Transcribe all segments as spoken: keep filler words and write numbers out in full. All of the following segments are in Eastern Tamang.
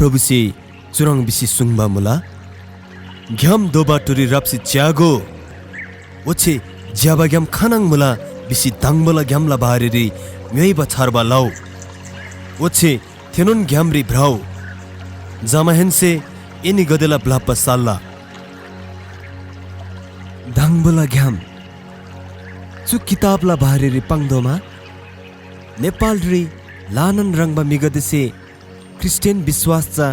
प्रभुसे चुह्रङ् भिसी सुङ्बा मुला, ग्‍याम दोबा टुरी राप्‍सी च्‍यागो, ओच्‍छे ज्‍यबा ग्‍याम खानङ मुला भिसी धङ्बोला ग्‍यामला बारेरी ङ्‌योइबा छार्बा लउ, ओच्‍छे थेनोन ग्‍यामरी भ्रउ। जमाहेन्‍से एनीगदेला ब्‍लप्‍बा साल्‍ला। धङ्बोला ग्‍याम। चु किताबला बारेरी पाङ्तोःमा नेपालरी ल्‍हानान ह्रङ्‌बा म्‍हिगदेसे ख्रीष्‍टियान विश्‍वास चा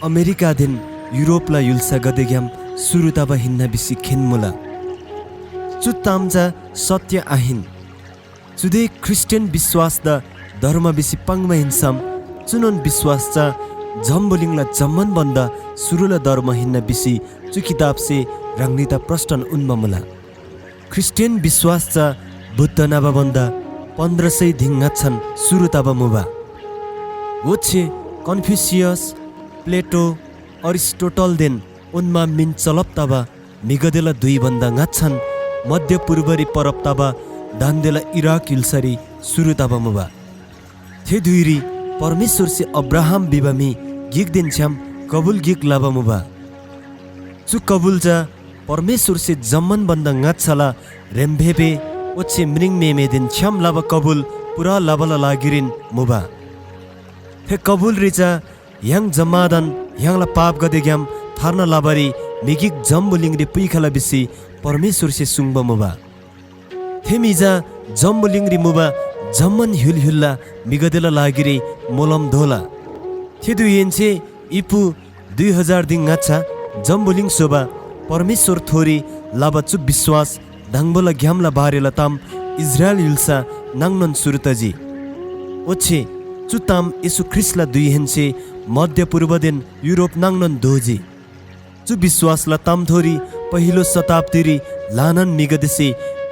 अमेरिकादेन युरोपला य्‍हुल्‍सागदेग्‍याम शुरु तबा हिन्‍ना भिसी खेन्‍मुला। चु ताम चा सत्‍य आहिन। चुदे ख्रीष्‍टियान विश्‍वासदा धर्म भिसी पाङ्बा हिन्‍सम चुनोन विश्‍वास चा जम्‍बुलिङला जम्‍मान भन्‍दा शुरुला धर्म हिन्‍ना भिसी चु किताबसे ह्राङनीदा प्रस्‍टन उन्‍बा मुला। ख्रीष्‍टियान विश्‍वास चा बुद्ध न्‍हबा भन्‍दा पन्‍द्र सय दिङ ङाच्‍छान शुरु तबा मुबा। ओच्‍छे कन्‍फ्‍युसियस, प्‍लेटो, अरिस्‍टोटलदेन ओन्‍मा मिन चलब तबा म्‍हिगदेला धुइ भन्‍दा ङाच्‍छान मध्‍य पूर्वरी परब तबा दान्‍देला इराक य्‍हुल्‍सारी शुरु तबा मुबा। थे धुइरी परमेश्‍वरसे अब्राहाम भिबा म्‍हि गिकदेन छ्‌याम कबुल गिक लबा मुबा। चु कबुल चा परमेश्‍वरसे जम्‍मान भन्‍दा ङाच्‍छाला ह्रेम्‍फेबे ओच्‍छे म्रिङम्‍हेमेदेन छ्‌याम लबा कबुल पूरा लबाला लागिरीन मुबा। थे कबुलरी चा य्‍हाङ जम्‍मादान य्‍हाङला पापगदेग्‍याम थार्ना लबारी म्‍हि गिक जम्‍बुलिङरी पुइखला भिसी परमेश्‍वरसे सुङ्बा मुबा। थे म्‍हि चा जम्‍बुलिङरी मुबा जम्‍मान य्‍हुल य्‍हुलला म्‍हिगदेला लागिरी मोलम दोला। थे धुइहेन्‍से इप्‍पु दुई हजार दिङ ङाच्‍छा जम्‍बुलिङ स्‍होबा परमेश्‍वरथोरी लबा चु विश्‍वास धङ्बोला ग्‍यामला बारेला ताम इस्राएल य्‍हुल्‍सा नाङनोन शुरु तजी। ओच्‍छे चु ताम येशू ख्रीष्‍टला धुइहेन्‍से मध्‍य पूर्वदेन युरोप नाङनोन धोजी। चु विश्‍वासला तामथोरी पहिलो शताब्‍दीरी ल्‍हानान म्‍हिगदेसे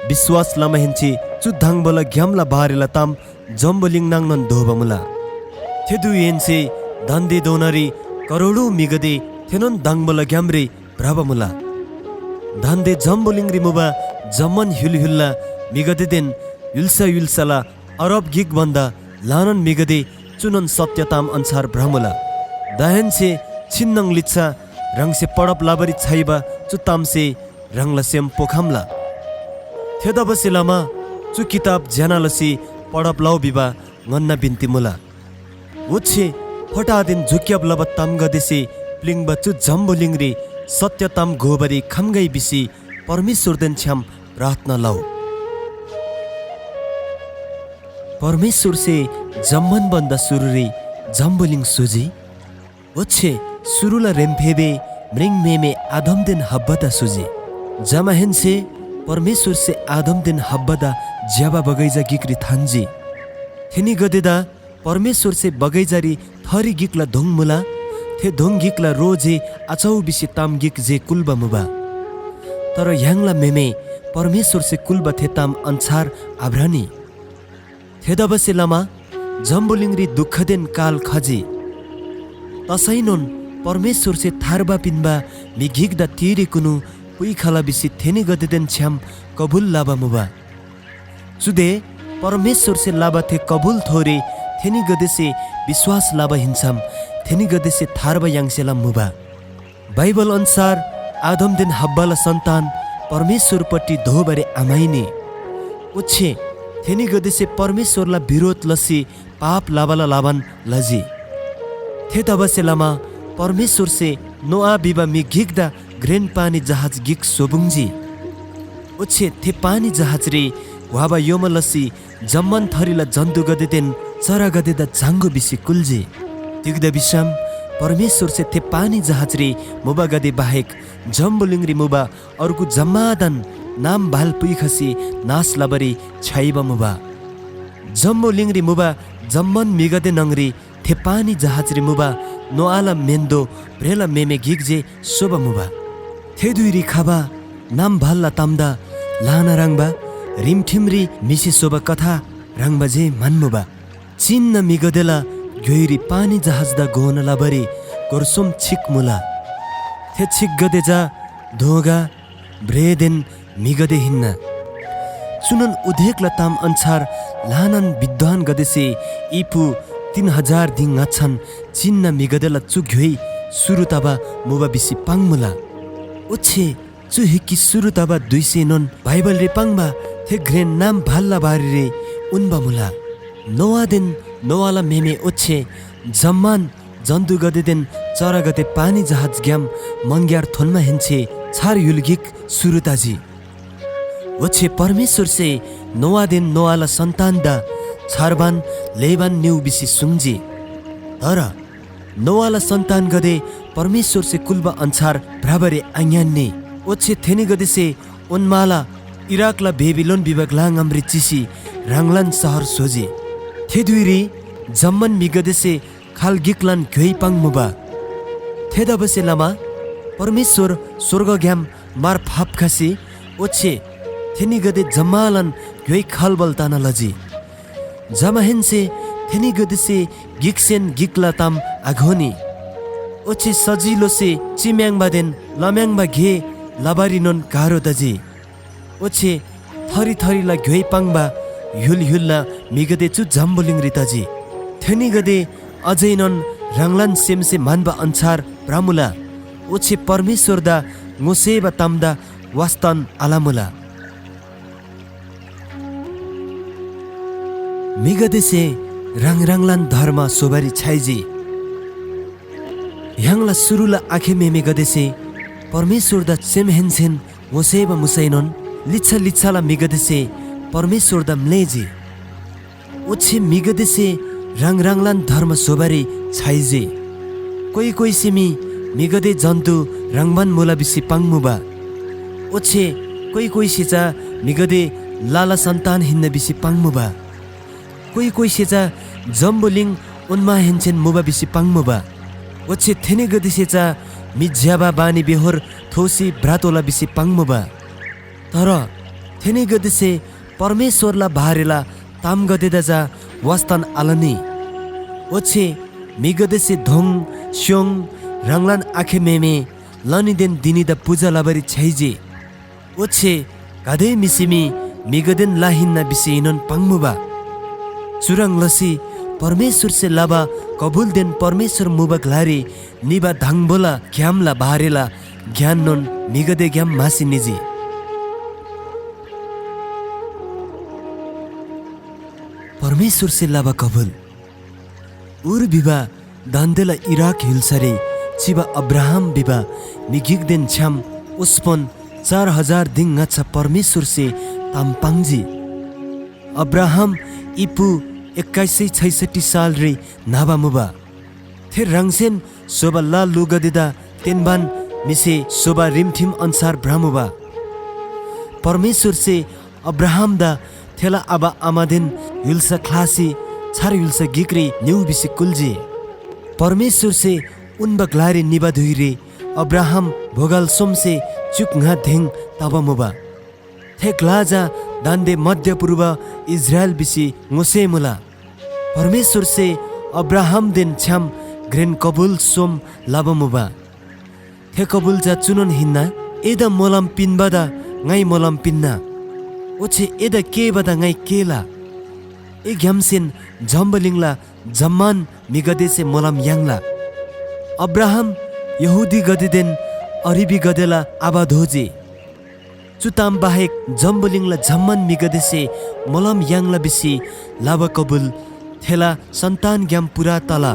विश्‍वास लमाहेन्‍से चु धङ्बोला ग्‍यामला बारेला ताम जम्‍बुलिङ नाङनोन धोबा मुला। थे धुइहेन्‍से दान्‍देधोनारी करोडौँ म्‍हिगदे थेनोन धङ्बोला ग्‍यामरी भ्रबा मुला। दान्‍दे जम्‍बुलिङरी मुबा जम्‍मान य्‍हुल य्‍हुलला म्‍हिगदेदेन य्‍हुल्‍सा य्‍हुल्‍साला अरब गिक भन्‍दा ल्‍हानान म्‍हिगदे चुनोन सत्‍य ताम अन्‍छार भ्रमुला। दाहेन्‍से छिन्‍नङ लिच्‍छा ह्राङसे पढब लबारी छ्‌याइबा चु तामसे ह्राङला सेम पोखम्‍ला। थेतबासेलमा चु किताब ज्‍यना लसी पढब लउ भिबा ङन्‍ना बिन्‍ती मुला। ओच्‍छे फटादेन झुक्‍याब लबा तामगदेसे प्‍लिङ्बा चु जम्‍बुलिङरी सत्‍य ताम घोबारी खम्‍गै भिसी परमेश्‍वरदेन छ्‌याम प्रार्थना लउ। परमेश्‍वरसे जम्‍मान भन्‍दा शुरुरी जम्‍बुलिङ स्‍होजी। ओच्‍छे शुरुला ह्रेम्‍फेबे म्रिङम्‍हेमे आदमदेन हव्‍वादा स्‍होजी। जमाहेन्‍से परमेश्‍वरसे आदमदेन हव्‍वादा ज्‍यबा बगैँचा गिकरी थान्‍जी। थेनीगदेदा परमेश्‍वरसे बगैँचारी थरी गिकला दोङ मुला, थे दोङ गिकला रो जे आचउ भिसी ताम गिक जे कुल्‍बा मुबा। तर य्‍हाङला म्‍हेमे परमेश्‍वरसे कुल्‍बा थे ताम अन्‍छार आभ्रनी। थेतबासेलमा जम्‍बुलिङरी दुखदेन काल खजी। तसैनोन परमेश्‍वरसे थार्बा पिन्‍बा म्‍हि गिकदा तिरेकुनु पुइखला भिसी थेनीगदेदेन छ्‌याम कबुल लबा मुबा। चुदे परमेश्‍वरसे लबा थे कबुलथोरी थेनीगदेसे विश्‍वास लबा हिन्‍सम थेनीगदेसे थार्बा याङ्सेला मुबा। बाइबल अन्‍छार आदमदेन हव्‍वाला सन्‍तान परमेश्‍वरपट्टि दोःबारी आम्‍हाइनी। ओच्‍छे थेनीगदेसे परमेश्‍वरला बिरोध लसी पाप लबाला लबान लजी। थेतबासेलमा परमेश्‍वरसे नोआ भिबा म्‍हि गिकदा घ्रेन पानी जहाज गिक स्‍होपुङ्जी। ओच्‍छे थे पानी जहाजरी व्‍हाबा योमा लसी जम्‍मान थरीला जन्‍तुगदेदेन चरागदेदा झाङ्‍गो भिसी कुल्‍जी। तिग्‍दा भिसम परमेश्‍वरसे थे पानी जहाजरी मुबागदे बाहेक जम्‍बुलिङरी मुबा अर्गु जम्‍मादान नाम भाल पुइखसी नाश लबारी छ्‌याइबा मुबा। जम्‍बुलिङरी मुबा जम्‍मान म्‍हिगदे न्‍हङरी थे पानी जहाजरी मुबा नोआला म्‍हेन्‍दो भ्रेला म्‍हेमे गिक जे सोबा मुबा। थे धुइरी खबा नाम भालला तामदा ल्‍हाना ह्रङ्‌बा रिमठिमरी म्‍हिसे स्‍होबा कथा ह्रङ्‌बा जे म्‍हन्‍मुबा। चिन्‍न म्‍हिगदेला घ्‍योइरी पानी जहाजदा घोना लबारी गोर सोम छिक मुला। थे छिकगदे चा दोँगा, भ्रेदेन म्‍हिगदे हिन्‍ना। चुनोन उदेकला ताम अन्‍छार ल्‍हानान विद्वानगदेसे इपु तीन हजार दिङ ङाच्‍छान चिन्‍ना म्‍हिगदेला चु घ्‍योइ शुरु तबा मुबा भिसी पाङ्‌मुला। ओच्‍छे चु हिक्‍की शुरु तबा धुइसेनोन बाइबलरी पाङ्बा थे घ्रेन नाम भालला बारेरी उन्‍बा मुला। नोआदेन नोआला म्‍हेमे ओच्‍छे जम्‍मान जन्‍तुगदेदेन चरागदे पानी जहाजग्‍याम मङग्‍यार थोन्‍माहेन्‍से छार य्‍हुल गिक शुरु तजी। ओच्‍छे परमेश्‍वरसे नोआदेन नोआला सन्‍तानदा छार्बान ल्‍हैबान निउ भिसी सुङ्जी। तर नोआला सन्‍तानगदे परमेश्‍वरसे कुल्‍बा अन्‍छार भ्रबारी आङ्‌यान्‍नी। ओच्‍छे थेनीगदेसे ओन्‍माला इराकला बेबिलोन भिबा ग्‍ला ङामरी चिसी ह्राङलान शहर स्‍होजी। थे धुइरी जम्‍मान म्‍हिगदेसे खाल गिकलान घ्‍योइ पाङ्मुबा। थेतबासेलमा परमेश्‍वर स्‍वर्गग्‍याम मार फाप खसी ओच्‍छे थेनीगदे जम्‍मालान घ्‍योइ खल्‍बल तना लजी। जमाहेन्‍से थेनीगदेसे गिकसेन गिकला ताम आघोनी। ओच्‍छे सजिलोसे चिम्‍याङ्बादेन लम्‍याङ्बा गे लबारीनोन गाह्रो तजी। ओच्‍छे थरी थरीला घ्‍योइ पाङ्बा य्‍हुल य्‍हुलला म्‍हिगदे चु जम्‍बुलिङरी तजी। थेनीगदे अझैनोन ह्राङलान सेमसे म्‍हन्‍बा अन्‍छार भ्रमुला, ओच्‍छे परमेश्‍वरदा ङोसेबा तामदा वास्‍तान आलमुला। म्‍हिगदेसे ह्राङ ह्राङलान धर्म स्‍होबारी छ्‌याइजी। य्‍हाङला शुरुला आखे म्‍हेमेगदेसे परमेश्‍वरदा सेमहेन्‍सेन ङोसेबा मुसैनोन लिच्‍छा लिच्‍छाला म्‍हिगदेसे परमेश्‍वरदा म्‍लेःजी। ओच्‍छे म्‍हिगदेसे ह्राङ ह्राङलान धर्म स्‍होबारी छ्‌याइजी। कोइ कोइसे मी म्‍हिगदे जन्‍तु ह्रङ्‌बान मुला भिसी पाङ्मुबा। ओच्‍छे कोइ कोइसे चा म्‍हिगदे लाला सन्‍तान हिन्‍ना भिसी पाङ्मुबा। कोइ कोइसे चा जम्‍बुलिङ ओन्‍माहेन्‍सेन मुबा भिसी पाङ्मुबा। ओच्‍छे थेनीगदेसे चा म्‍हि ज्‍यबा बानीबेहोर थोसी भ्रतोःला भिसी पाङ्मुबा। तर थेनीगदेसे परमेश्‍वरला बारेला तामगदेदा चा वास्‍तान आलनी। ओच्‍छे म्‍हिगदेसे दोङ, स्‍योङ, ह्राङलान आखे म्‍हेमे लनीदेन धिनीदा पूजा लबारी छ्‌याइजी। ओच्‍छे गाते म्‍हिसे मी म्‍हिगदेन ला हिन्‍ना भिसीएनोन पाङ्मुबा। चुह्रङ् लसी परमेश्‍वरसे लबा कबुलदेन परमेश्‍वर मुबा ग्‍लारी निबा धाङबोला ग्‍यामला बारेला ज्ञाननोन म्‍हिगदेग्‍याम म्‍हासी निजी। परमेश्‍वरसे लबा कबुल। उर भिबा दान्‍देला इराक य्‍हुल्‍सारी चिबा अब्राहाम भिबा म्‍हि गिकदेन छ्‌याम ओस्‍पन चार हजार दिङ ङाच्‍छा परमेश्‍वरसे ताम पाङ्जी। अब्राहाम इप्‍पु एक्‍काइस सय छैसठी सालरी न्‍हबा मुबा। थे ह्राङसेन स्‍होबा ला लुगदेदा तेन्‍बान म्‍हिसे स्‍होबा रिमठिम अन्‍छार भ्रमुबा। परमेश्‍वरसे अब्राहामदा थेला आबा आमादेन य्‍हुल्‍सा ख्‍लासी छार य्‍हुल्‍सा गिकरी निउ भिसी कुल्‍जी। परमेश्‍वरसे उन्‍बा ग्‍लारी निबा धुइरी अब्राहाम बोगल सोमसे च्‍युक ङा देङ तबा मुबा। थे ग्‍ला चा दान्‍दे मध्‍य पूर्व इस्राएल भिसी ङोसेमुला। परमेश्‍वरसे अब्राहामदेन छ्‌याम घ्रेन कबुल सोम लबा मुबा। थे कबुल चा चुनोन हिन्‍ना, एदा मोलम पिन्‍बादा ङाइ मोलम पिन्‍ना, ओच्‍छे एदा केःबादा ङाइ केःला। एग्‍यामसेन जम्‍बुलिङला जम्‍मान म्‍हिगदेसे मोलम याङ्ला। अब्राहाम यहूदीगदेदेन अरबीगदेला आबा दोजी। चु ताम बाहेक जम्‍बुलिङला जम्‍मान म्‍हिगदेसे मोलम याङ्ला भिसी लबा कबुल थेला सन्‍तानग्‍याम पूरा तला।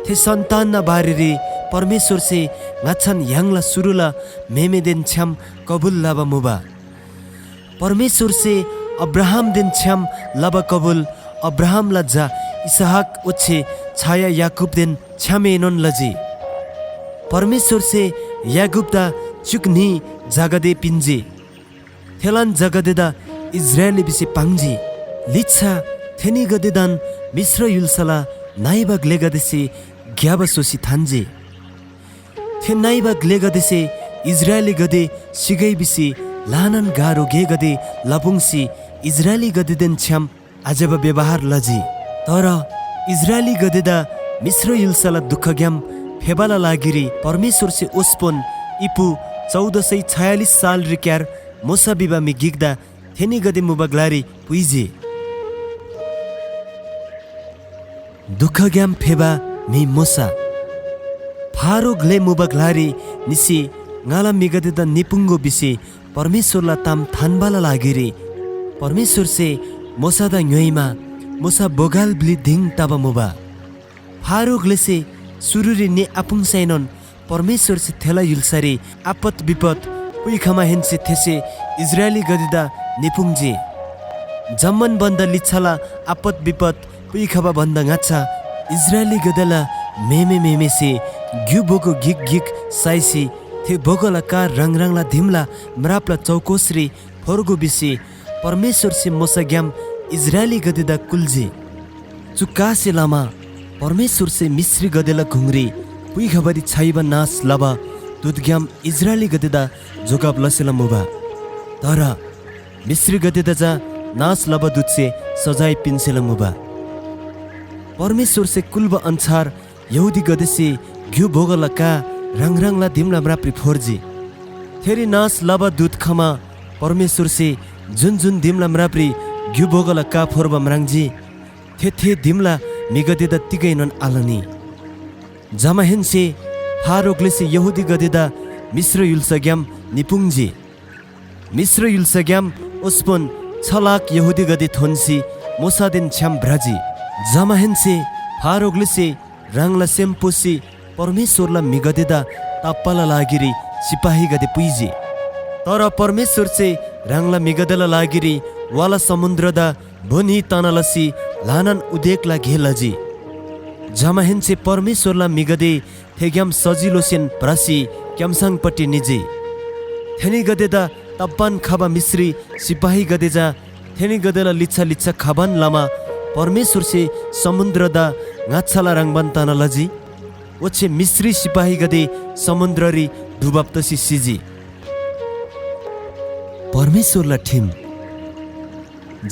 थे सन्‍तानना बारेरी परमेश्‍वरसे ङाच्‍छान य्‍हाङला शुरुला म्‍हेमेदेन छ्‌याम कबुल लबा मुबा। परमेश्‍वरसे अब्राहामदेन छ्‌याम लबा कबुल अब्राहामला झा इसहाक ओच्‍छे छाया याकूबदेन छ्‌यामएनोन लजी। परमेश्‍वरसे याकूबदा च्‍युक न्‍ही झागदे पिन्‍जी। थेलान झागदेदा इस्राएली भिसी पाङ्जी। लिच्‍छा थेनीगदेदान मिश्र य्‍हुल्‍साला नइबा ग्‍लेगदेसे ग्‍याबा स्‍होसी थान्‍जी। थे नइबा ग्‍लेगदेसे इस्राएलीगदे सिगै भिसी ल्‍हानान गाह्रो गेगदे लपुङ्सी इस्राएलीगदेदेन छ्‌याम आज्‍यबा व्‍यवहार लजी। तर इस्राएलीगदेदा मिश्र य्‍हुल्‍साला दुखग्‍याम फेबाला लागिरी परमेश्‍वरसे ओस्‍पन इप्‍पु चौध सय छयालिस सालरीक्‍यार मोशा भिबा म्‍हि गिकदा थेनीगदे मुबा ग्‍लारी पुइजी। दुःखग्‍याम फेबा म्‍हि मोशा। फारो ग्‍ले मुबा ग्‍लारी निसी ङाला म्‍हिगदेदा निपुङ्‍गो भिसी परमेश्‍वरला ताम थान्‍बाला लागिरी परमेश्‍वरसे मोशादा ङ्‌योइमा, मोशा बोगल ब्‍लि दिङ तबा मुबा। फारो ग्‍लेसे शुरुरी निआपुङ्सैनोन परमेश्‍वरसे थेला य्‍हुल्‍सारी आपत विपत पुइखमाहेन्‍से थेसे इस्राएलीगदेदा निपुङ्जी। जम्‍मान भन्‍दा लिच्‍छाला आपत विपत पुइखबा भन्‍दा ङाच्‍छा इस्राएलीगदेला म्‍हेमे म्‍हेमेसे ग्‍यु बोगो गिक गिक साइसी थे बोगोला का ह्राङ ह्राङला दिमला म्रापला चौकोसरी फोर्गो भिसी परमेश्‍वरसे मोशाग्‍याम इस्राएलीगदेदा कुल्‍जी। चु कासे लमा परमेश्‍वरसे मिश्रीगदेला गुङरी पुइखबारी छ्‌याइबा नाश लबा दूतग्‍याम इस्राएलीगदेदा जोगब लसेला मुबा। तर मिश्रीगदेदा चा नाश लबा दूतसे सजाय पिन्‍सेला मुबा। परमेश्‍वरसे कुल्‍बा अन्‍छार यहूदीगदेसे ग्‍यु बोगोला का ह्राङ ह्राङला दिमला म्रापरी फोर्जी। थेरी नाश लबा दूत खमा परमेश्‍वरसे जुन जुन दिमला म्रापरी ग्‍यु बोगोला का फोर्बा म्राङ्जी, थे थे दिमला म्‍हिगदेदा तिगैनोन आलनी। जमाहेन्‍से फारो ग्‍लेसे यहूदीगदेदा मिश्र य्‍हुल्‍साग्‍याम निपुङ्जी। मिश्र य्‍हुल्‍साग्‍याम ओस्‍पन छ लाख यहूदीगदे थोन्‍सी मोशादेन छ्‌याम भ्रजी। जमाहेन्‍से फारो ग्‍लेसे ह्राङला सेम पुसी परमेश्‍वरला म्‍हिगदेदा ताप्‍बाला लागिरी सिपाहीगदे पुइजी। तर परमेश्‍वरसे ह्राङला म्‍हिगदेला लागिरी वाला समुन्‍द्रदा भो न्‍ही तना लसी ल्‍हानान उदेकला गे लजी। जमाहेन्‍से परमेश्‍वरला म्‍हिगदे थेग्‍याम सजिलोसेन भ्रसी क्‍याम्‍सङपट्टि निजी। थेनीगदेदा ताप्‍बान खबा मिश्री सिपाहीगदे चा थेनीगदेला लिच्‍छा लिच्‍छा खबान लमा परमेश्‍वरसे समुन्‍द्रदा ङाच्‍छाला ह्रङ्‌बान तना लजी। ओच्‍छे मिश्री सिपाहीगदे समुन्‍द्ररी डुबब तसी सिजी। परमेश्‍वरला ठिम।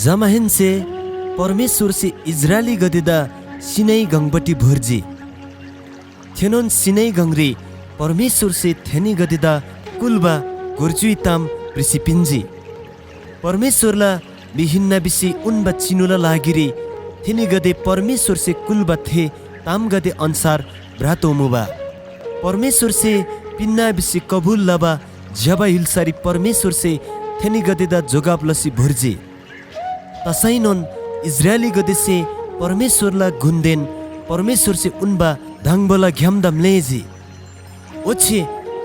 जमाहेन्‍से परमेश्‍वरसे इस्राएलीगदेदा सिनै गङपट्टि भोर्जी। थेनोन सिनै गङरी परमेश्‍वरसे थेनीगदेदा कुल्‍बा गोर च्‍युइ ताम भ्रिसी पिन्‍जी। परमेश्‍वरला म्‍हि हिन्‍ना भिसी उन्‍बा चिनुला लागिरी थेनीगदे परमेश्‍वरसे कुल्‍बा थे तामगदे अन्‍छार भ्रतोःमुबा। परमेश्‍वरसे पिन्‍ना भिसी कबुल लबा ज्‍यबा य्‍हुल्‍सारी परमेश्‍वरसे थेनीगदेदा जोगब लसी भोर्जी। तसैनोन इस्राएलीगदेसे परमेश्‍वरला गुणदेन परमेश्‍वरसे उन्‍बा दङबोला ग्‍यामदा म्‍लेःजी। ओच्‍छे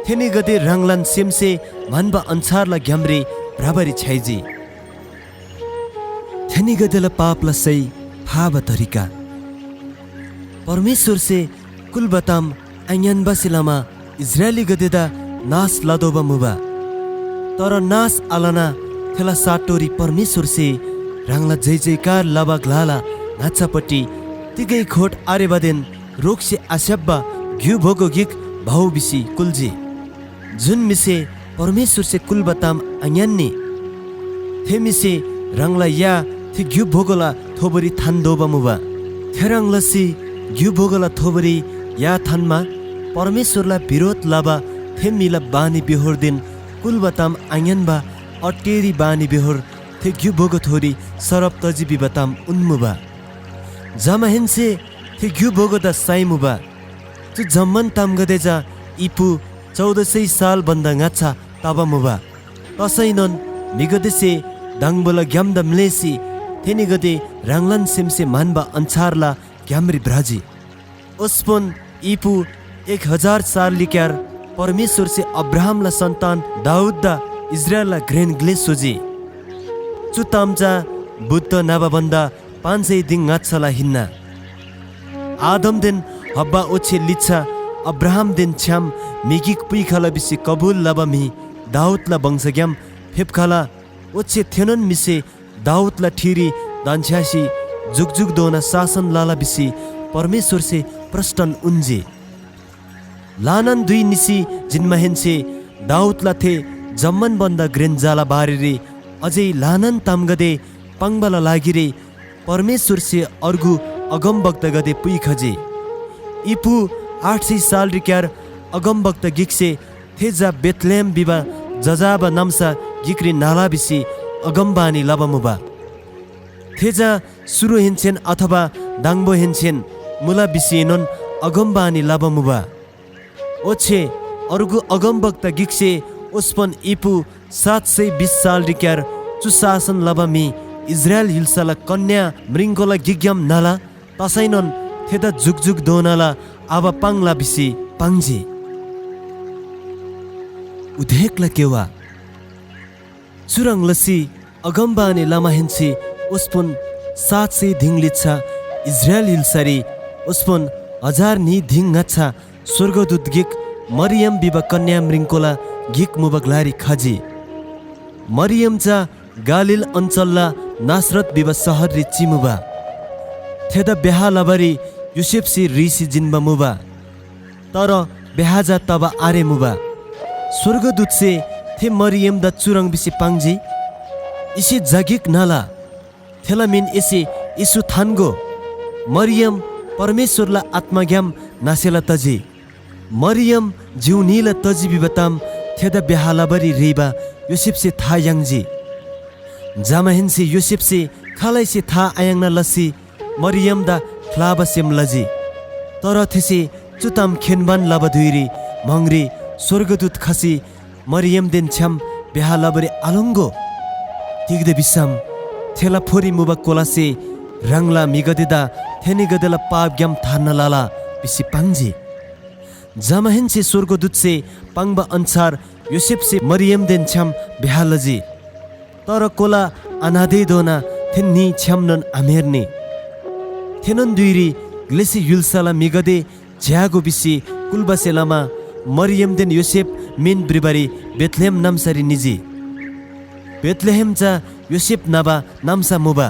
थेनीगदे ह्राङलान सेमसे म्‍हन्‍बा अन्‍छारला ग्‍यामरी भ्रबारी छ्‌याइजी। थेनीगदेला पापला सय फाबा तरिका। परमेश्‍वरसे कुल्‍बा ताम आङ्‌यान्‍बासे लमा इस्राएलीगदेदा नाश लतोःबा मुबा। तर नाश आलना थेला साटोरी परमेश्‍वरसे ह्राङला जयजयकार लबा ग्‍लाला ङाच्‍छापट्टि तिगै खोट आरेबादेन रोगसे आस्‍याप्‍बा ग्‍यु बोगो गिक भउ भिसी कुल्‍जी। जुन म्‍हिसे परमेश्‍वरसे कुल्‍बा ताम आङ्‌यान्‍नी, थे म्‍हिसे ह्राङला या थे ग्‍यु बोगोला थोबोरी थान्‍तोःबा मुबा। थेह्रङ् लसी ग्‍यु बोगोला थोबोरी या थान्‍मा परमेश्‍वरला बिरोध लबा थे म्‍हिला बानीबेहोरदेन कुल्‍बा ताम आङ्‌यान्‍बा अटेरी बानीबेहोर थे ग्‍यु बोगोथोरी सराप तजी भिबा ताम उन्‍मुबा। जमाहेन्‍से थे ग्‍यु बोगोदा साइमुबा। चु जम्‍मान तामगदे चा ईपू चौध सय साल भन्‍दा ङाच्‍छा तबा मुबा। तसैनोन म्‍हिगदेसे दङबोला ग्‍यामदा म्‍लेःसी थेनीगदे ह्राङलान सेमसे म्‍हन्‍बा अन्‍छारला ग्‍यामरी भ्रजी। ओस्‍पन ईपू एक हजार सालरीक्‍यार परमेश्‍वरसे अब्राहामला सन्‍तान दाऊददा इस्राएलला घ्रेन ग्‍ले स्‍होजी। चु ताम चा बुद्ध न्‍हबा भन्‍दा पाँच सय दिङ ङाच्‍छाला हिन्‍ना। आदमदेन हव्‍वा ओच्‍छे लिच्‍छा अब्राहामदेन छ्‌याम म्‍हि गिक पुइखला भिसी कबुल लबा म्‍हि दाऊदला वंशग्‍याम फेप्‍खला। ओच्‍छे थेनोन म्‍हिसे दाऊदला ठिरी धन्‍छ्‌यासी जुकजुकधोना शासन लला भिसी परमेश्‍वरसे प्रस्‍टन उन्‍जी। ल्‍हानान धुइ निसी जिन्‍माहेन्‍से दाऊदला थे जम्‍मान भन्‍दा घ्रेन झाला बारेरी अझै ल्‍हानान तामगदे पाङ्बाला लागिरी परमेश्‍वरसे अर्गु अगमवक्तागदे पुइखजी। ईपू आठ सय सालरीक्‍यार अगमवक्ता गिकसे थे झा बेथलेहेम भिबा जजाबा नाम्‍सा गिकरी न्‍हला भिसी अगमवाणी लबा मुबा। थे झा सुरुहेन्‍सेन अथवा दङबोहेन्‍सेन मुला भिसीएनोन अगमवाणी लबा मुबा। ओच्‍छे अर्गु अगमवक्ता गिकसे ओस्‍पन ईपू सात सय बिस सालरीक्‍यार चु शासन लबा म्‍हि इस्राएल य्‍हुल्‍साला कन्‍या म्रिङकोला गिकग्‍याम न्‍हला, तसैनोन थेदा जुकजुकधोनाला आबा पाङ्ला भिसी पाङ्जी। उदेकला केवा। चुह्रङ् लसी अगमवाणी लमाहेन्‍से ओस्‍पन सात सय दिङ लिच्‍छा इस्राएल य्‍हुल्‍सारी ओस्‍पन हजार न्‍ही दिङ ङाच्‍छा स्‍वर्गदूत गिक मरियम भिबा कन्‍या म्रिङकोला गिक मुबा ग्‍लारी खजी। मरियम चा गालील अञ्‍चलला नासरत भिबा शहररी चिमुबा। थेदा ब्‍याह लबारी योसेफसे ह्रीसी जिन्‍बा मुबा। तर ब्‍याह चा तबा आरेमुबा। स्‍वर्गदूतसे थे मरियमदा चुह्रङ् भिसी पाङ्जी, "एसे झा गिक न्‍हला, थेला मिन एसे येशू थान्‍गो।" मरियम परमेश्‍वरला आत्‍माग्‍याम न्‍हसेला तजी। मरियम जिउ न्‍हीला तजी भिबा ताम थेदा ब्‍याह लबारी ह्रीबा योसेफसे था याङ्जी। जमाहेन्‍से योसेफसे खालैसे था आयाङ्ना लसी मरियमदा ख्‍लाबा सेम लजी। तर थेसे चु ताम खेन्‍बान लबा धुइरी म्‍हाङरी स्‍वर्गदूत खसी मरियमदेन छ्‌याम ब्‍याह लबारी आलोङ्‍गो। तिग्‍दा भिसम थेला फोरी मुबा कोलासे ह्राङला म्‍हिगदेदा थेनीगदेला पापग्‍याम थार्ना लला भिसी पाङ्जी। जमाहेन्‍से स्‍वर्गदूतसे पाङ्बा अन्‍छार योसेफसे मरियमदेन छ्‌याम ब्‍याह लजी। तर कोला आन्‍हतेधोना थे न्‍ही छ्‌यामनोन आम्‍हेर्नी। थेनोन धुइरी ग्‍लेसे य्‍हुल्‍साला म्‍हिगदे च्‍यागो भिसी कुल्‍बासे लमा मरियमदेन योसेफ मिन भ्रिबारी बेथलेहेम नाम्‍सारी निजी। बेथलेहेम चा योसेफ न्‍हबा नाम्‍सा मुबा।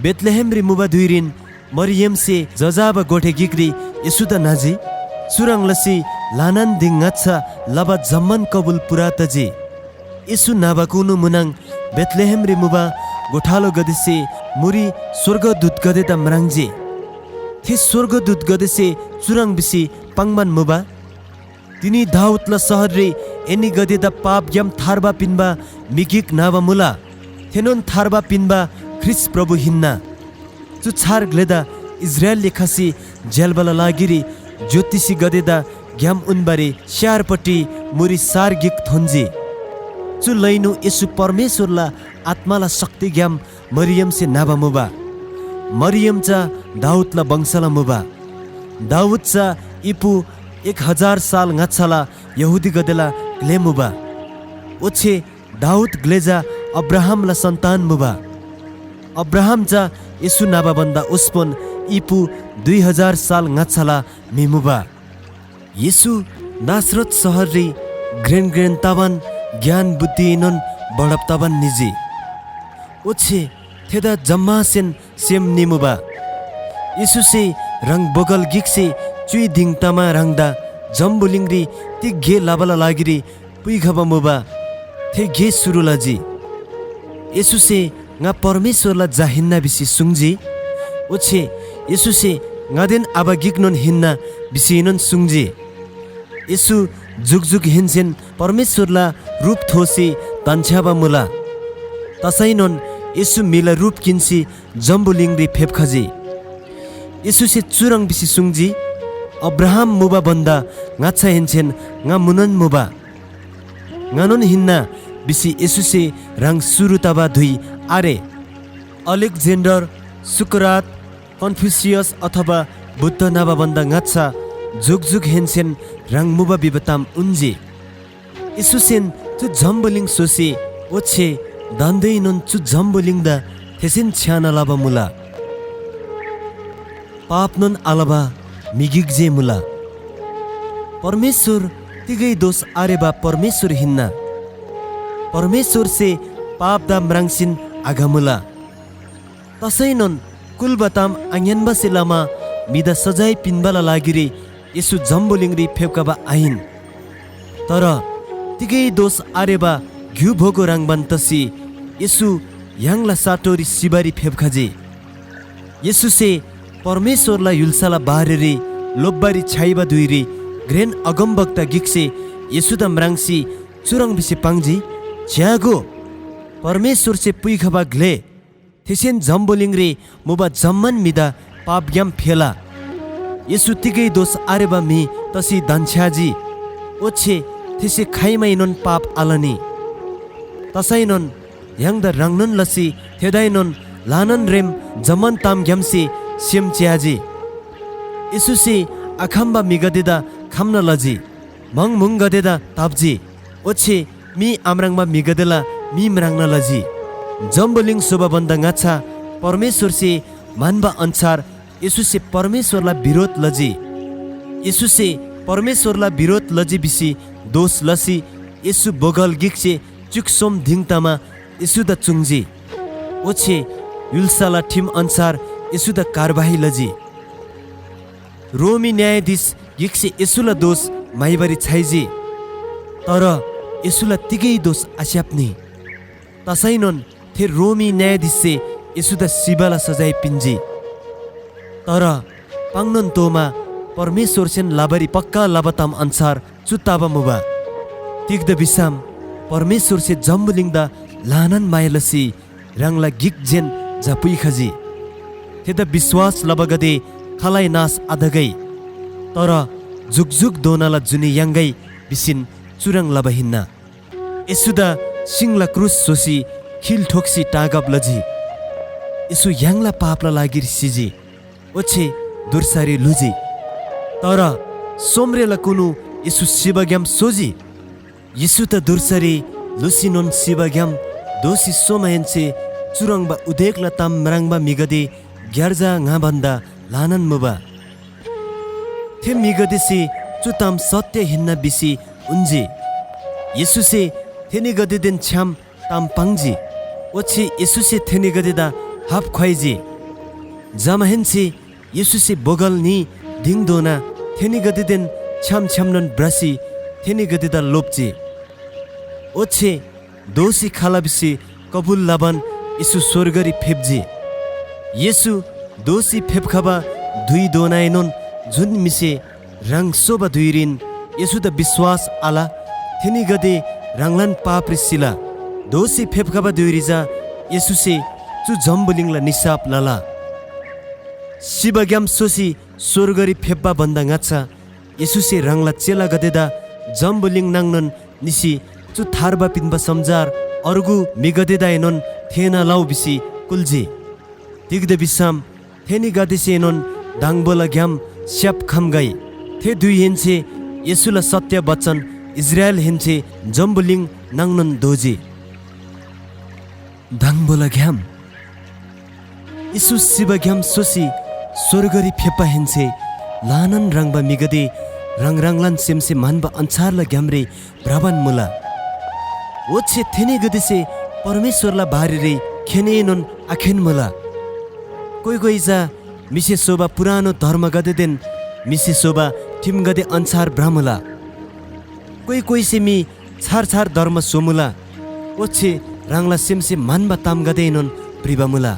बेथलेहेमरी मुबा धुइरीन मरियमसे जजाबा गोठे गिकरी येशूदा न्‍हजी। चुह्रङ् लसी ल्‍हानान दिङ ङाच्‍छा लबा जम्‍मान कबुल पूरा तजी। येशू न्‍हबाकुनु म्‍हुनङ बेथलेहेमरी मुबा गोठालोगदेसे मुरी स्‍वर्गदूतगदेदा म्राङ्जी। थे स्‍वर्गदूतगदेसे चुह्रङ् भिसी पाङ्‌बान मुबा, "तिनी दाऊदला शहररी एनीगदेदा पापग्‍याम थार्बा पिन्‍बा म्‍हि गिक न्‍हबा मुला। थेनोन थार्बा पिन्‍बा ख्रीष्‍ट प्रभु हिन्‍ना। चु छार ग्‍लेदा इस्राएलरी खसी झ्‍याल्‍बाला लागिरी ज्‍योतिषीगदेदा ग्‍याम उन्‍बारी स्‍यारपट्टि मुरी सार गिक थोन्‍जी।" चु लैनु येशू परमेश्‍वरला आत्‍माला शक्तिग्‍याम मरियमसे न्‍हबा मुबा। मरियम चा दाऊदला वंशला मुबा। दाऊद चा ईपू एक हजार साल ङाच्‍छाला यहूदीगदेला ग्‍ले मुबा। ओच्‍छे दाऊद ग्‍ले चा अब्राहामला सन्‍तान मुबा। अब्राहाम चा येशू न्‍हबा भन्‍दा ओस्‍पन ईपू दुई हजार साल ङाच्‍छाला म्‍हि मुबा। येशू नासरत शहररी घ्रेन घ्रेन तबान ज्ञान बुद्धिएनोन बढब तबान निजी। ओच्‍छे थेदा जम्‍मासेन सेम निमुबा। येशूसे ह्राङ बोगल गिकसे च्‍युइ दिङ तमा ह्राङदा जम्‍बुलिङरी तिग गे लबाला लागिरी पुइखबा मुबा, थे गे शुरु लजी। येशूसे, "ङा परमेश्‍वरला झा हिन्‍ना" भिसी सुङ्जी। ओच्‍छे येशूसे, "ङादेन आबा गिकनोन हिन्‍ना" भिसीएनोन सुङ्जी। येशू जुकजुकहेन्‍सेन परमेश्‍वरला रूप थोसी धन्‍छ्‌याबा मुला। तसैनोन येशू म्‍हिला रूप किन्‍सी जम्‍बुलिङरी फेप्‍खजी। येशूसे चुह्रङ् भिसी सुङ्जी, "अब्राहाम मुबा भन्‍दा ङाच्‍छाहेन्‍सेन ङा मुनोन मुबा। ङानोन हिन्‍ना" भिसी येशूसे ह्राङ शुरु तबा धुइ आरे। अलेक्‍जेन्‍डर, सुकरात, कन्‍फ्‍युसियस अथवा बुद्ध न्‍हबा भन्‍दा ङाच्‍छा जुकजुकहेन्‍सेन ह्राङ मुबा भिबा ताम उन्‍जी। येशूसेन चु जम्‍बुलिङ स्‍होसी ओच्‍छे दान्‍देएनोन चु जम्‍बुलिङदा थेसेन छ्‌याना लबा मुला। पापनोन आलबा म्‍हि गिक जे मुला। परमेश्‍वर तिगै दोष आरेबा परमेश्‍वर हिन्‍ना। परमेश्‍वरसे पापदा म्राङ्सीन आघमुला। तसैनोन कुल्‍बा ताम आङ्‌यान्‍बासे लमा म्‍हिदा सजाय पिन्‍बाला लागिरी येशू जम्‍बुलिङरी फेप्‍खबा आहिन। तर तिगै दोष आरेबा ग्‍यु बोगो ह्रङ्‌बान तसी येशू य्‍हाङला साटोरी सिबारी फेप्‍खजी। येशूसे परमेश्‍वरला य्‍हुल्‍साला बारेरी लोप्‍बारी छ्‌याइबा धुइरी घ्रेन अगमवक्ता गिकसे येशूदा म्राङ्सी चुह्रङ् भिसी पाङ्जी, "च्‍यागो, परमेश्‍वरसे पुइखबा ग्‍ले, थेसेन जम्‍बुलिङरी मुबा जम्‍मान म्‍हिदा पापग्‍याम फेला।" येशू तिगै दोष आरेबा म्‍हि तसी धन्‍छ्‌याजी, ओच्‍छे थेसे खाइमाएनोन पाप आलनी। तसैनोन य्‍हाङदा ह्रङ्नोन लसी थेदाएनोन ल्‍हानान रेम जम्‍मान तामग्‍यामसे सेम च्‍याजी। येशूसे आखम्‍बा म्‍हिगदेदा खम्‍ना लजी, म्‍हङ म्‍हुङगदेदा ताप्‍जी, ओच्‍छे मी आम्राङ्बा म्‍हिगदेला मी म्राङ्ना लजी। जम्‍बुलिङ स्‍होबा भन्‍दा ङाच्‍छा परमेश्‍वरसे म्‍हन्‍बा अन्‍छार येशूसे परमेश्‍वरला बिरोध लजी। येशूसे परमेश्‍वरला बिरोध लजी भिसी दोष लसी येशू बोगल गिकसे च्‍युक सोम दिङ तमा येशूदा चुङ्‌जी। ओच्‍छे य्‍हुल्‍साला ठिम अन्‍छार येशूदा कारवाही लजी। रोमी न्‍यायाधीश गिकसे येशूला दोष म्‍हाइबारी छ्‌याइजी, तर येशूला तिगै दोष आस्‍याप्‍नी। तसैनोन थे रोमी न्‍यायाधीशसे येशूदा सिबाला सजाय पिन्‍जी। तर पाङ्‌नोन तोःमा परमेश्‍वरसेन लबारी पक्‍का लबा ताम अन्‍छार चु तबा मुबा। तिग्‍दा भिसम परमेश्‍वरसे जम्‍बुलिङदा ल्‍हानान माया लसी ह्राङला गिक जेन झा पुइखजी। थेदा विश्‍वास लबागदे खालै नाश आतगै, तर जुकजुकधोनाला जुनी याङ्‌गै भिसीन चुह्रङ् लबा हिन्‍ना। येशूदा सिङला क्रुस स्‍होसी खिल ठोक्‍सी टाँगब लजी। येशू य्‍हाङला पापला लागिरी सिजी, ओच्‍छे धुर्सारी ल्‍हुजी। तर सोमरेला कुनु येशू सिबाग्‍याम सोजी। येशूदा धुर्सारी ल्‍हुसीनोन सिबाग्‍याम दोःसी सोमाहेन्‍से चुह्रङ्बा उदेकला ताम म्राङ्बा म्‍हिगदे ग्‍यार्जा ङा भन्‍दा ल्‍हानान मुबा। थे म्‍हिगदेसे चु ताम सत्‍य हिन्‍ना भिसी उन्‍जी। येशूसे थेनीगदेदेन छ्‌याम ताम पाङ्जी, ओच्‍छे येशूसे थेनीगदेदा हाप ख्‍वाइजी। जमाहेन्‍से येशूसे बोगल न्‍ही दिङधोना थेनीगदेदेन छ्‌याम छ्‌यामनोन भ्रसी थेनीगदेदा लोप्‍जी। ओच्‍छे दोःसी खला भिसी कबुल लबान येशू स्‍वर्गरी फेप्‍जी। येशू दोःसी फेप्‍खबा धुइधोनाएनोन जुन म्‍हिसे ह्राङ सोबा धुइरीन येशूदा विश्‍वास आल, थेनीगदे ह्राङलान पापरी सिला। दोःसी फेप्‍खबा धुइरी चा येशूसे चु जम्‍बुलिङला निसाफ लला। सिबाग्‍याम सोसी स्‍वर्गरी फेप्‍बा भन्‍दा ङाच्‍छा येशूसे ह्राङला चेलागदेदा जम्‍बुलिङ नाङनोन निसी चु थार्बा पिन्‍बा समाचार अर्गु म्‍हिगदेदाएनोन थेःना लउ भिसी कुल्‍जी। तिग्‍दा भिसम थेनीगदेसेनोन दङबोला ग्‍याम स्‍याप्‍खम्‍गै। थे धुइहेन्‍से येशूला सत्‍य बचन इस्राएलहेन्‍से जम्‍बुलिङ नाङनोन धोजी। दङबोला ग्‍याम। येशू सिबाग्‍याम सोसी स्‍वर्गरी फेप्‍माहेन्‍से ल्‍हानान ह्रङ्‌बा म्‍हिगदे ह्राङ ह्राङलान सेमसे म्‍हन्‍बा अन्‍छारला ग्‍यामरी भ्रबान मुला। ओच्‍छे थेनीगदेसे परमेश्‍वरला बारेरी खेनएनोन आखेन्‍मुला। कोइ कोइ चा म्‍हिसे स्‍होबा पुरानो धर्मगदेदेन म्‍हिसे स्‍होबा ठिमगदे अन्‍छार भ्रमुला। कोइ कोइसे मी छार छार धर्म स्‍होमुला, ओच्‍छे ह्राङला सेमसे म्‍हन्‍बा तामगदेएनोन भ्रिबा मुला।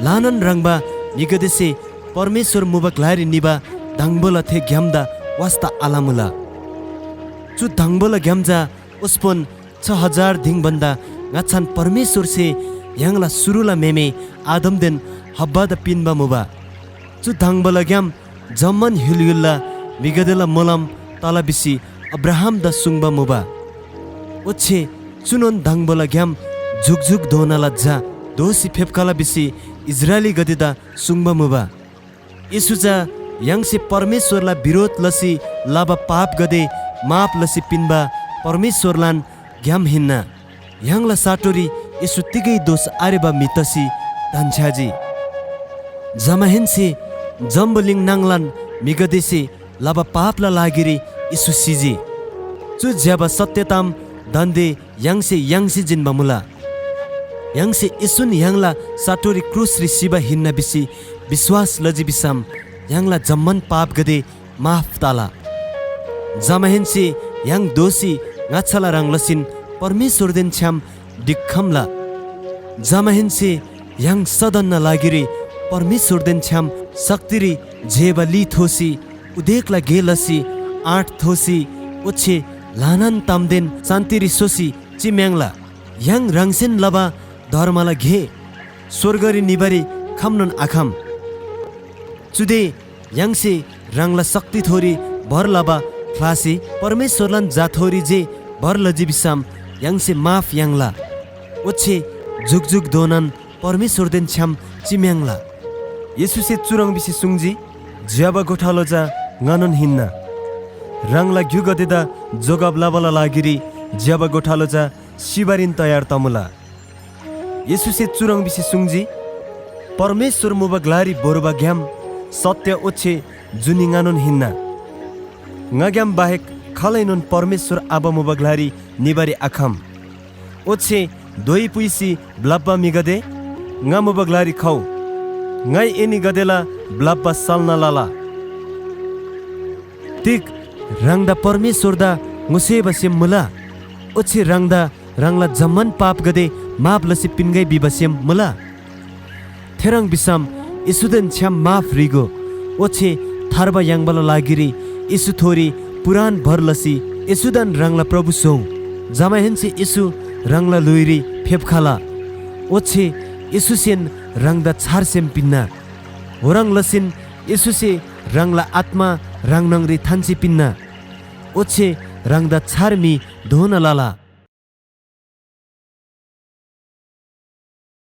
ल्‍हानान ह्रङ्‌बा म्‍हिगदेसे परमेश्‍वर मुबा ग्‍लारी निबा दङबोला थे ग्‍यामदा वास्‍ता आलमुला। चु दङबोला ग्‍याम चा ओस्‍पन छ हजार दिङ भन्‍दा ङाच्‍छान परमेश्‍वरसे य्‍हाङला शुरुला म्‍हेमे आदमदेन हव्‍वादा पिन्‍बा मुबा। चु दङबोला ग्‍याम जम्‍मान य्‍हुल य्‍हुलला म्‍हिगदेला मोलम तला भिसी अब्राहामदा सुङ्बा मुबा। ओच्‍छे चुनोन दङबोला ग्‍याम जुकजुकधोनाला झा दोःसी फेप्‍खला भिसी इस्राएलीगदेदा सुङ्बा मुबा। येशू चा य्‍हाङसे परमेश्‍वरला बिरोध लसी लबा पापगदे माफ लसी पिन्‍बा परमेश्‍वरलान ग्‍याम हिन्‍ना। य्‍हाङला साटोरी येशू तिगै दोष आरेबा म्‍हि तसी धन्‍छ्‌याजी। जमाहेन्‍से जम्‍बुलिङ नाङलान म्‍हिगदेसे लबा पापला लागिरी येशू सिजी। चु ज्‍यबा सत्‍य ताम दान्‍दे य्‍हाङसे याङ्सी जिन्‍बा मुला। य्‍हाङसे येशून य्‍हाङला साटोरी क्रुसरी सिबा हिन्‍ना भिसी विश्‍वास लजी भिसम य्‍हाङला जम्‍मान पापगदे माफ तला। जमाहेन्‍से य्‍हाङ दोःसी ङाच्‍छाला ह्रङ् लसीन परमेश्‍वरदेन छ्‌याम ढिक्‍खम्‍ला। जमाहेन्‍से य्‍हाङ सदनना लागिरी परमेश्‍वरदेन छ्‌याम शक्तिरी जेबा ली थोसी उदेकला गे लसी आँट थोसी ओच्‍छे ल्‍हानान तामदेन शान्‍तिरी सोसी चिम्‍याङ्ला। य्‍हाङ ह्राङसेन लबा धर्मला गे स्‍वर्गरी निबारी खम्‍नोन आखम। चुदे य्‍हाङसे ह्राङला शक्तिथोरी भर लबा ख्‍लासी परमेश्‍वरलान झाथोरी जे भर लजी भिसम य्‍हाङसे माफ याङ्ला, ओच्‍छे जुकजुकधोनान परमेश्‍वरदेन छ्‌याम चिम्‍याङ्ला।” येशूसे चुह्रङ् भिसी सुङ्जी, “ज्‍यबा गोठालो चा ङानोन हिन्‍ना। ह्राङला ग्‍युगदेदा जोगब लबाला लागिरी ज्‍यबा गोठालो चा सिबारीन तयार तमुला।” येशूसे चुह्रङ् भिसी सुङ्जी, “परमेश्‍वर मुबा ग्‍लारी भोर्बाग्‍याम सत्‍य ओच्‍छे जुनी ङानोन हिन्‍ना। ङाग्‍याम बाहेक खालैनोन परमेश्‍वर आबा मुबा ग्‍लारी निबारी आखम। ओच्‍छे धोइ पुइसी ब्‍लप्‍बा म्‍हिगदे, ङा मुबा ग्‍लारी खउ। ङाइ एनीगदेला ब्‍लप्‍बा साल्‍ना लला। तिग ह्राङदा परमेश्‍वरदा ङोसेबा सेम मुला? ओच्‍छे ह्राङदा ह्राङला जम्‍मान पापगदे माफ लसी पिन्‍गै भिबा सेम मुला? थेह्रङ् भिसम येशूदेन छ्‌याम माफ ह्रीगो, ओच्‍छे थार्बा याङ्बाला लागिरी येशूथोरी पुरान भर लसी येशूदान ह्राङला प्रभु स्‍होउ। जमाहेन्‍से येशू ह्राङला ल्‍हुइरी फेप्‍खला, ओच्‍छे येशूसेन ह्राङदा छार सेम पिन्‍ना। ओह्रङ् लसीन येशूसे ह्राङला आत्‍मा ह्राङ न्‍हङरी थान्‍सी पिन्‍ना, ओच्‍छे ह्राङदा छार म्‍हि दोना लला।”